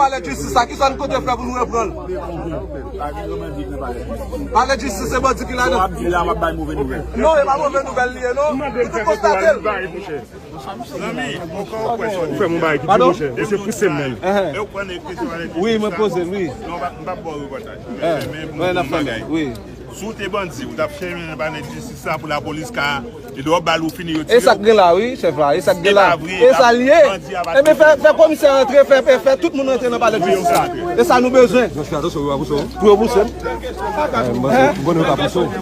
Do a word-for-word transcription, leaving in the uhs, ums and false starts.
Palè jistis la, kisa n konte fè pou nou reprann l? Palè jistis, se bandi ki ladan. Non, e pa move nouvèl li ye, non. Nou tout konstate l. Zanmi, ou ka wè sa. Ou fè m yon bagay ki pi monchè. Mesye pouse m menm. Wi, mwen poze l, wi. Non, m p ap ba w repòtaj. Mwen nan fè bagay. Wi. Si w te bandi, ou t ap fèmen nan palè jistis la pou lapolis ka, e lè w ba l ou fini, yo tiye w. E sa k gen la, wi, chèf la. E sa k gen la. E sa l ye. Ebyen, fè, fè komisè rantre, fè, fè, fè tout moun rantre nan palè jistis la. E sa nou bezwen. Pou yo pouse m. Pou yo pouse m.